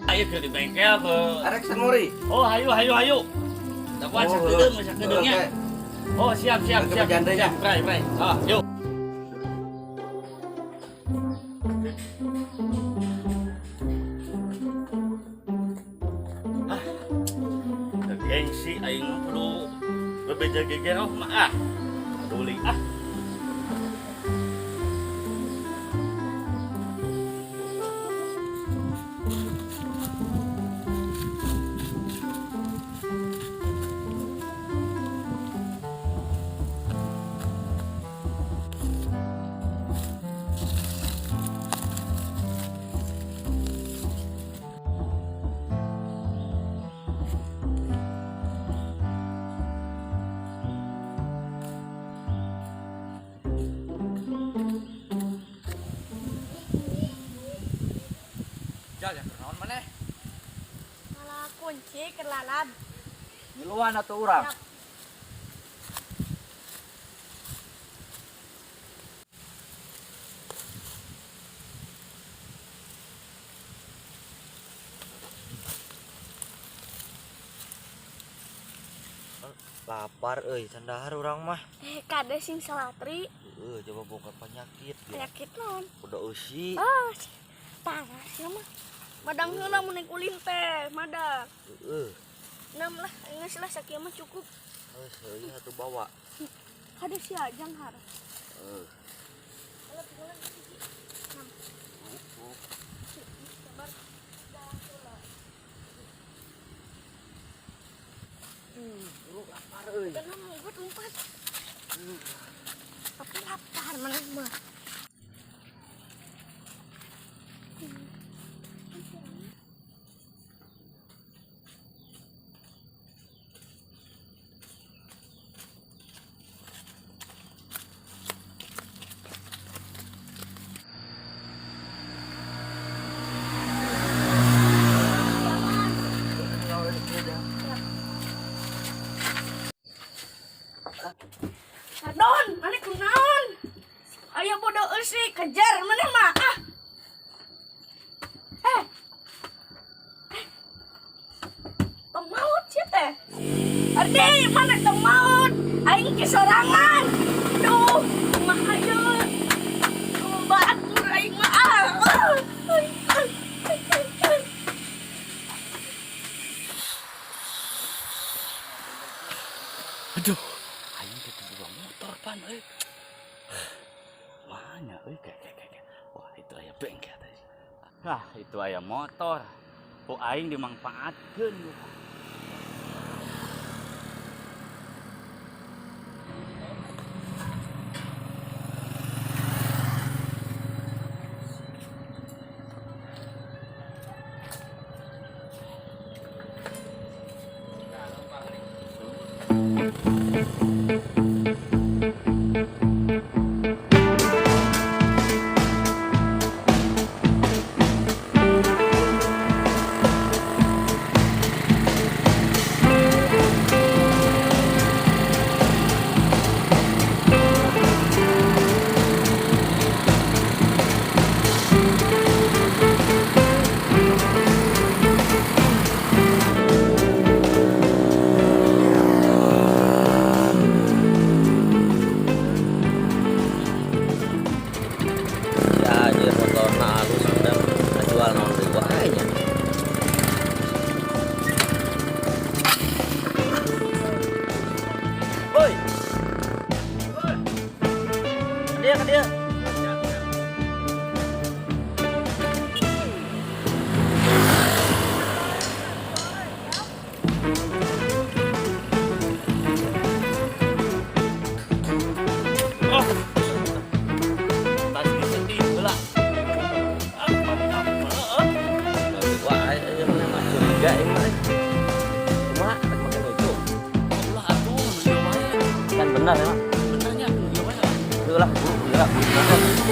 Ayo ke di bengkel ke. Arek San Mori. Oh, hayu hayu hayu. Dapat Oh, sakedeung, sakedeung nya. Oke. Oh, siap siap Ke siap. Bejandenya. Siap, bray bray. Ah, yuk. Ah, teu gengsi aing mah kudu bebeja geger oh mah ah. Peduli ah. Jal, ya kunaon maneh? Malah kunci kelalap. Ngiluan atuh urang. Lapar euy, can dahar urang mah. Eh, kade sing salatri. Heeh, coba boga penyakit ya. Penyakit naon? Udah eusi. Ah, parah sih mah. Madang heula mun ulin teh, madang. Heeh. Enam lah, geus lah sakieu mah cukup. Geus euy atuh bawa. Kade si Ajang har. Heeh. Alah, pulang hiji. Enam. Sabar. Jalan heula. Lu lapar euy. Tenang, gue tumpas. Tapi lapar mana mah. Pardon, mana kunaon? Ayo bodoh eusi, kejar mana mah. Ah. Eh. Eh. Tong maut sia teh. Ardi, mana tong maut? Aing kesorangan. Duh, kumaha ieu? Duh, batur aing mah. Ah. Ah. Ay, ay, ay, ay, ay. Aduh, aing teh teu boga motor pan euy. Mana euy kayak kayak kayak. Wah, itu aya bengkel tadi. Ah, itu aya motor. Ku aing dimangfaatkeun. Ya anjir motorna alus udah ngajual naon deui wae nya. Woi. Ka dieu, ka dieu. Oh. Tas disetim heula. Ah, mantap. Heeh. Wah, ieu mah mah curiga ieu mah. Kumaha rek make lucu? Ulah atuh nu ieu wae. Kan bener ya mah. Bener nya nu ieu wae. Heuh lah, buru geura buru motor. Bisa.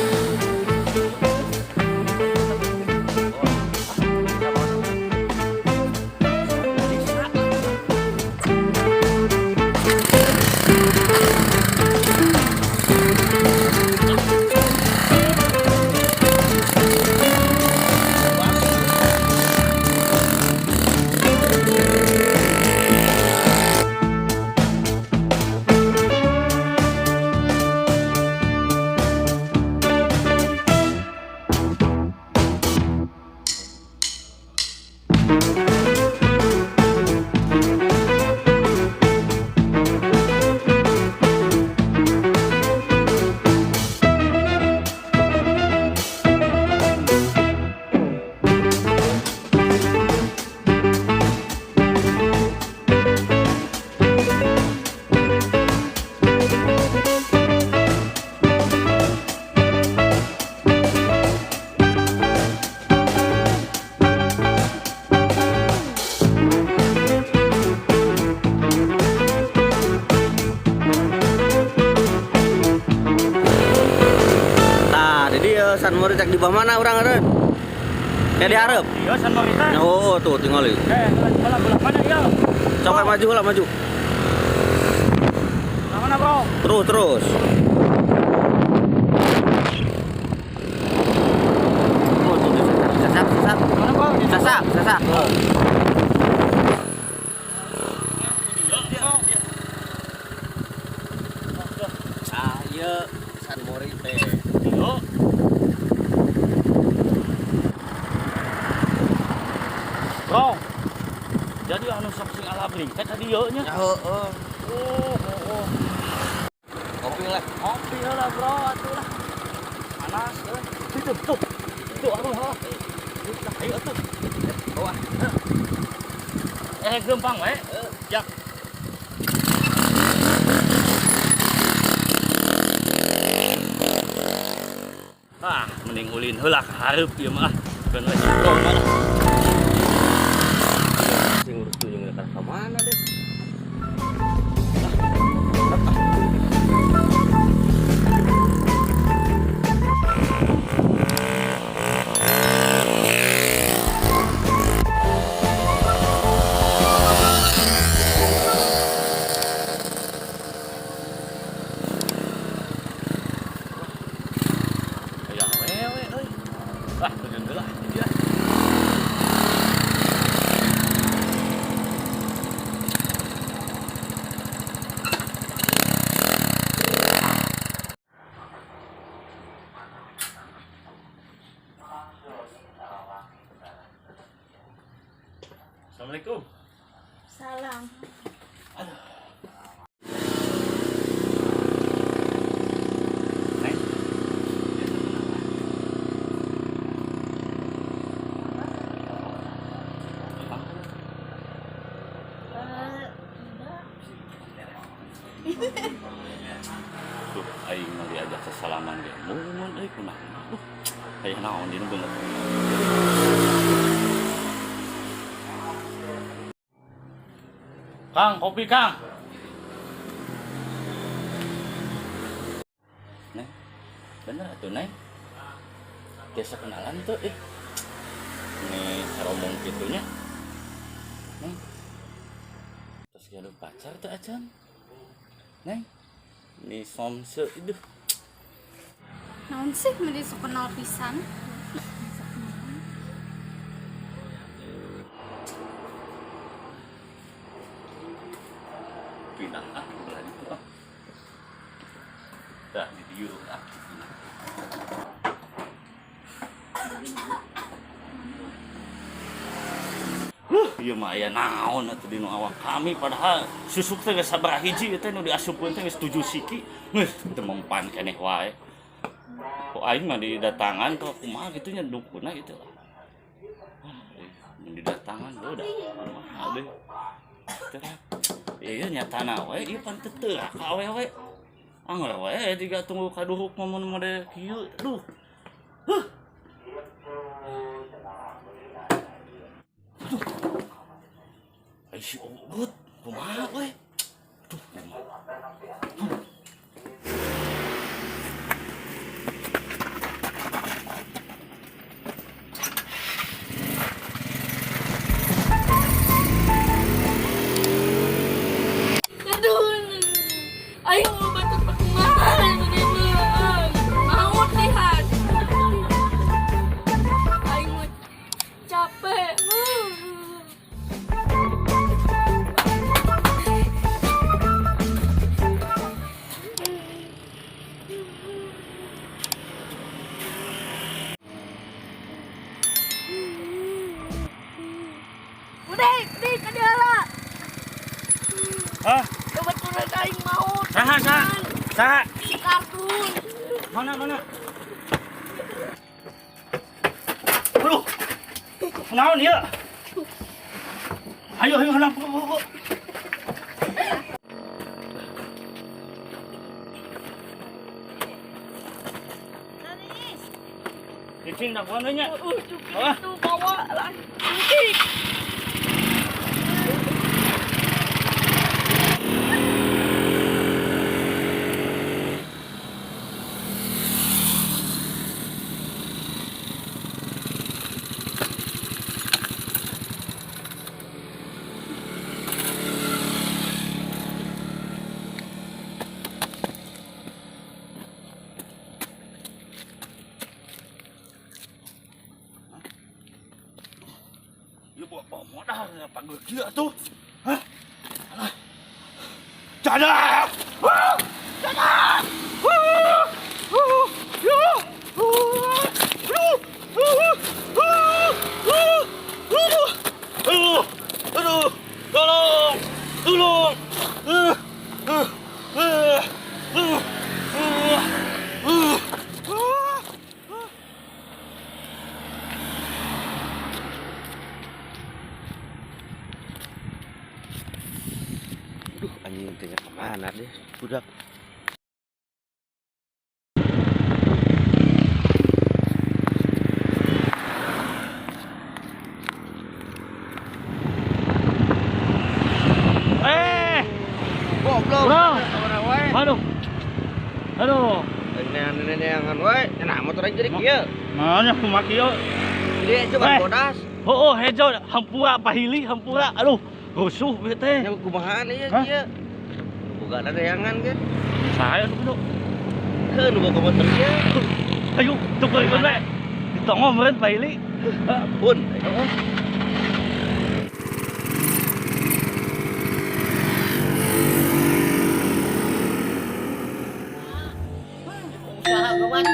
Tah, di dieu San Mori cek di bawah mana urang eureun? Ya di hareup. Iya, San Morita. Oh, tuh tinggal. Eh, belah belah mana dia? Coba maju lah, maju. Belah mana, Bro? Terus, terus. Oh, tuh, tuh, sasak, sasak. Mana, Bro? Sasak, sasak. Ah, iya, San Mori teh. Iya. Bro. Jadi anu sok sing alabring teh tadi ieu nya. Ya, heeh. Oh, oh, oh. Kopi lah. Kopi lah, Bro, atuh lah. Panas euy. Itu tuh. Tuh aduh lah. Ayo atuh. Bawa. Eh, gempang we. Jak. Ah, mending ulin heula ka hareup ieu mah. Keun we si Bro mah. Sing urus tunjung ka mana deh? Aya awewe euy. Ah, turun heula dia. Assalamualaikum. Salam. Neng. Eh, Tuh, aing mah diajak sesalaman ge. Mun euy kumaha. Duh, aya naon dina beungeut. Kang, kopi Kang. Neng, bener atuh Neng. Biasa kenalan tuh, ih. Ini saromong kitunya. Neng. Terus gaduh pacar tuh acan. Neng. Ini somse itu. Naon sih meni sok kenal pisan? Pindah ah, belah itu ah. Dah di dieu ah. Pindah. Huh, ieu mah aya naon atuh dinu awak kami padahal susuk teh geus sabaraha hiji ieu teh nu diasupkeun teh geus 7 siki. Geus teu mempan keneh wae. Kok aing mah didatangan tuh kumaha kitu nya dukuna gitu lah. Ah, mun didatangan gua udah kumaha deh. Terak. Iya nyatana we ieu pan teu teurak ka awewe. Angger we jiga tunggu kaduhuk mun mode kieu. Duh. Huh. Aduh. Ai si Uut, kumaha we? Aduh, kumaha. Aduh. Aing mau batur perkemahan meni mah. Maut lihat. Aing mau capek. Dek, dek ka dieu heula. Hah? Kebetulan aing maut. Saha, saha? Saha? Si Kardun. Mana, mana? Aduh. Naon ieu? Ayo, ayo, kenapa? Cicing dah bukan nya. Cukup Ah. itu bawa lah. Cicing. Ieu bawa bawa modal panggil kieu atuh. Hah? Alah. Cadak! Ah! Cadak! Ah! Ah! Ya! Ah! Aduh! Ah! Ah! Ah! Aduh! Aduh! Aduh! Tolong! Tolong! Ah! Ah! Ah! Ah! Ah! Ah! Ah! Aduh, anjing teh kemana deh budak. Eh, Goblok. bro. Aduh. Aduh. Neangan wae, nah motor aing jadi kieu. Mana kumaha kieu? Jadi coba Eh. bodas. Oh, oh, hejo hampura pahili hampura. Aduh, rusuh ieu teh. Nya kumahaan ieu Hah? kieu. Boga neangan kan. Saya tuh kudu. Keun boga motor ieu. Ayo, tukeun we. Ditongo meureun pahili. Pun. Usaha kawan.